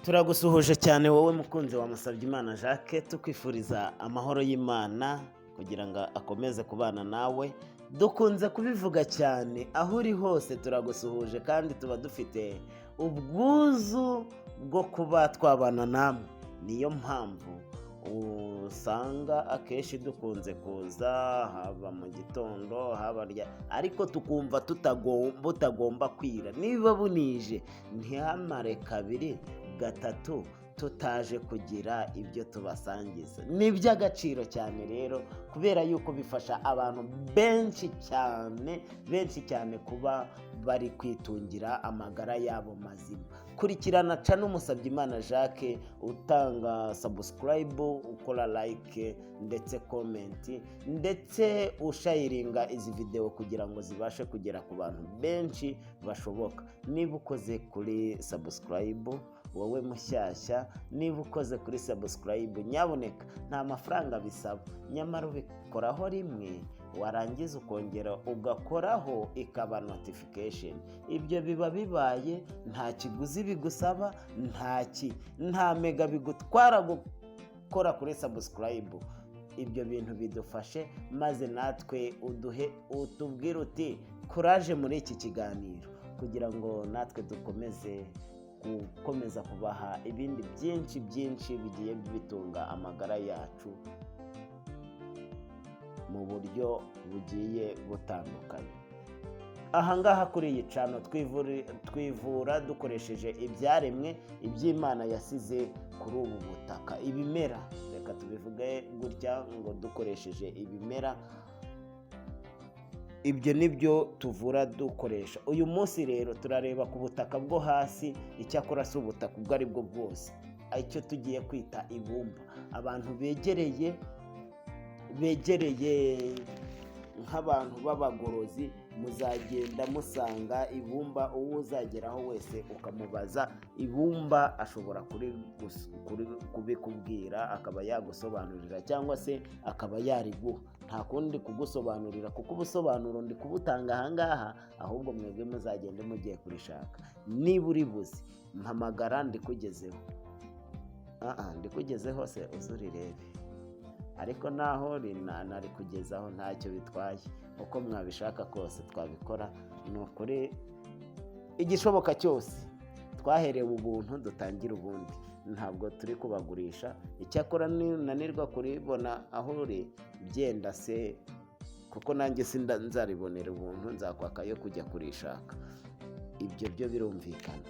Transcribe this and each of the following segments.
Turagusuhuje cyane wowe mukunzi wa Musabyimana Jacques, tukwifuriza amahoro y'Imana kugira ngo akomeze kubana nawe. Dukunze kubivuga cyane, aho uri hose turagusuhuje kandi tuba dufite ubwuzu bwo kuba twabana namwe. Niyo mpamvu usanga akenshi dukunze kuza, haba mu gitondo, haba rya, ariko tukumva butagomba kwira. Niba bunije, ntihamare kabiri gatatu tutaje kugira ibyo tubasangiza. Ni iby'agaciro cyane rero, kubera yuko bifasha abantu benshi cyane, benshi cyane, kuba bari kwitungira amagara yabo mazima. Kurikirana channel Musabyimana Jacques, utanga subscribe, ukora like ndetse comment, ndetse usharinga izi videwo kugira ngo zibashe kugera ku bantu benshi bashoboka. Niba ukoze kuri subscribe, wowe mushyashya, niba ukoze kuri subscribe, nyabuneka, nta mafaranga bisaba, nyamara ubikoraho rimwe, warangiza ukongera ugakoraho ikaba notification. Ibyo biba bibaye, nta kiguzi bigusaba, nta mega bigutwara gukora kuri subscribe. Ibyo bintu bidufashe, maze natwe uduhe utubwire uti "Kuraje muri iki kiganiro", kugira ngo natwe dukomeze gukomeza kubaha ibindi byinshi byinshi bigiye bitunga amagara yacu mu buryo bugiye butandukanye. Ahangaha kuri iyi channel twivura dukoresheje ibyaremwe, iby'Imana yasize kuri ubu butaka, ibimera. Reka tubivuge gutya ngo dukoresheje ibimera, ibyo ni byo tuvura dukoresha. Uyu munsi rero turareba ku butaka bwo hasi, icyakora si ubutaka ubwo ari bwo bwose, icyo tugiye kwita ibumba. Abantu begereye nk'abantu b'abagorozi, muzagenda musanga ibumba. Uwo uzageraho wese ukamubaza ibumba, ashobora kubikubwira, akaba yagusobanurira cyangwa se akaba yariguha. Nta kundi kugusobanurira, kuko ubusobanuro ndi kubutanga ahangaha, ahubwo mwebwe muzagende mugiye kurishaka. Niba uri buzi, mpamagara ndikugezeho. Ndikugezeho se uze urirebe, ariko naho narikugezaho ntacyo bitwaye. Uko mwabishaka kose twabikora. Ni ukuri, igishoboka cyose, twaherewe ubuntu, dutangira ubundi, ntabwo turi kubagurisha. Icyakora nanirwa kuribona aho uri, byenda se, kuko nanjye nzaribonera ubuntu, nzakwaka yo kujya kurishaka. Ibyo byo birumvikana.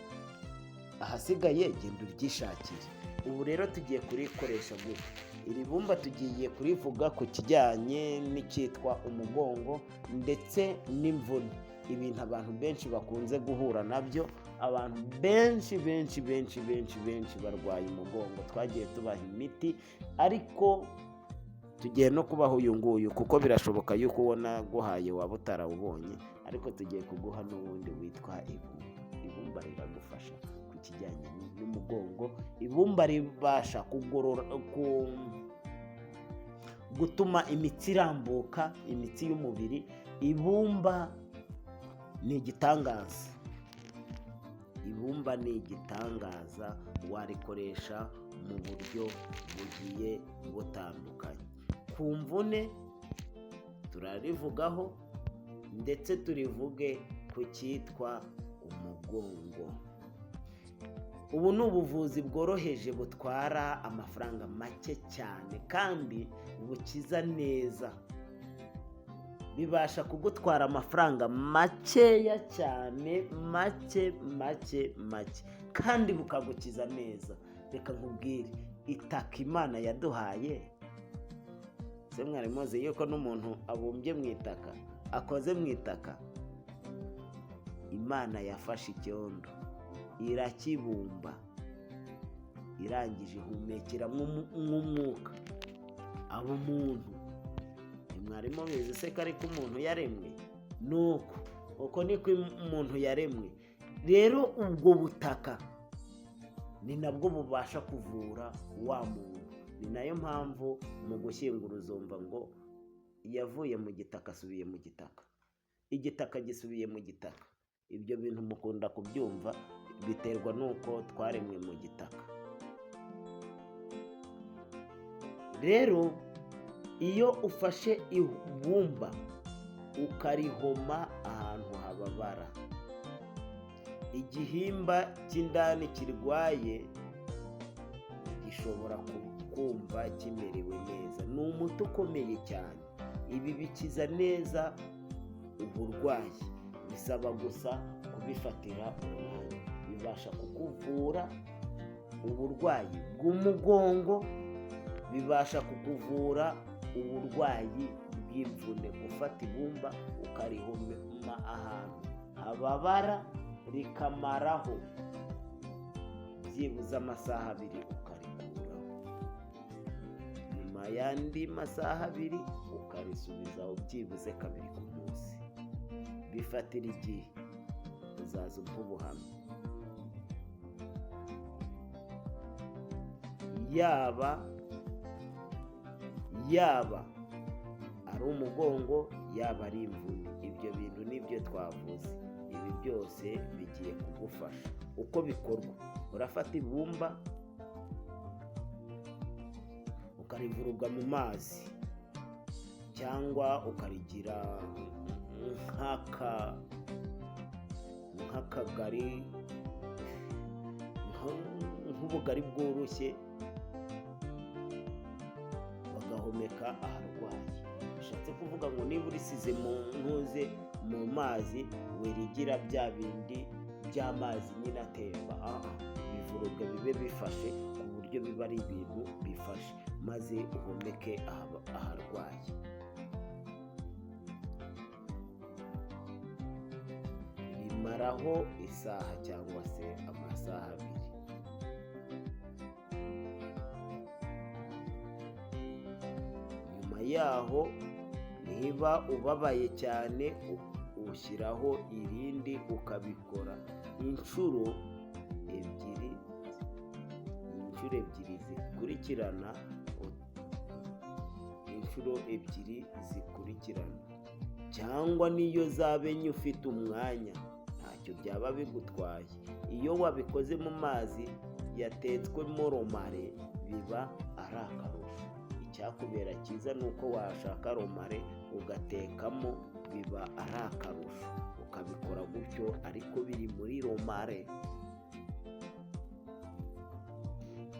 Ahasigaye genda uryishakire. Ubu rero tugiye kurikoresha gutya iri bumba, tugiye kurivuga ku kijyanye n'icyitwa umugongo ndetse n'imvune, ibintu abantu benshi bakunze guhura nabyo. Abantu benshi benshi benshi benshi benshi barwaye umugongo, twagiye tubaha imiti, ariko tugiye no kubaha uyu nguyu, kuko birashoboka yuko uwo naguhaye waba utarawubonye, ariko tugiye kuguha n'uwundi witwa ibumba. Ibumba riragufasha ku kijyanye n'umugongo. Ibumba ribasha kugorora, gutuma imitsi irambuka, imitsi y'umubiri. Ibumba ni igitangaza, ibumba ni igitangaza, warikoresha mu buryo bugiye butandukanye. Ku mvune turarivugaho, ndetse turivuge ku cyitwa umugongo. Ubu ni ubuvuzi bworoheje, butwara amafaranga make cyane kandi bukiza neza. Bibasha kugutwara amafaranga makeya cyane, make make make, kandi bukagukiza neza. Reka nkubwire, itaka Imana yaduhaye se, mwari muzi yuko n'umuntu abumbye mu itaka, akoze mu itaka? Imana yafashe icyondo irakibumba, irangije ihumekera nk'umwuka, aba umuntu. Mwari mubizi se ko ariko umuntu yaremwe? Nuko uko niko umuntu yaremwe. Rero ubwo butaka ni nabwo bubasha kuvura wa muntu. Ni nayo mpamvu mu gushyingura uzumva ngo "Yavuye mu gitaka, asubiye mu gitaka, igitaka gisubiye mu gitaka". Ibyo bintu mukunda kubyumva. Biterwa n'uko twaremwe mu gitaka. Rero iyo ufashe ibumba ukarihoma ahantu hababara, igihimba cy'indani kirwaye gishobora kumva kimerewe neza. Ni umuti ukomeye cyane. Ibi bikiza neza uburwayi, bisaba gusa kubifatira umwanya. Bibasha kukuvura uburwayi bw'umugongo, bibasha kukuvura uburwayi bw'imvune. Gufata ibumba ukarihoma ahantu hababara rikamaraho byibuze amasaha 2, ukarikuraho. Nyuma y'andi masaha 2 ukarisubizaho byibuze kabiri ku munsi. Bifatira igihe, uzaza umpa ubuhamya. Yaba ari umugongo, yaba ari imvune, ibyo bintu nibyo twavuze. Ibi byose bigiye kugufasha. Uko bikorwa, urafata ibumba ukarivuruga mu mazi, cyangwa ukarigira nk'akagari, nk'ubugari bworoshye, bagahomeka aharwaye. Bishatse kuvuga ngo niba urisize mu ntuze mu mazi, wirigira bya bindi by'amazi nyine atemba, bivuruga bibe bifashe ku buryo biba ari ibintu bifashe, maze uhomeke aharwaye. Rimaraho isaha cyangwa se amasaha 2. Nyuma yaho niba ubabaye cyane ushyiraho irindi, ukabikora inshuro ebyiri, inshuro ebyiri zikurikirana, inshuro 2 zikurikirana, cyangwa niyo zaba enye ufite umwanya, ntacyo byaba bigutwaye. Iyo wabikoze mu mazi yatetswemo romare biba ari akarusho. Icyakubera cyiza ni uko washaka romare ugatekamo, biba ari akarusho, ukabikora gutyo ariko biri muri romare.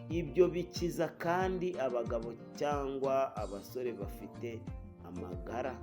Ibyo bikiza kandi abagabo cyangwa abasore bafite amagara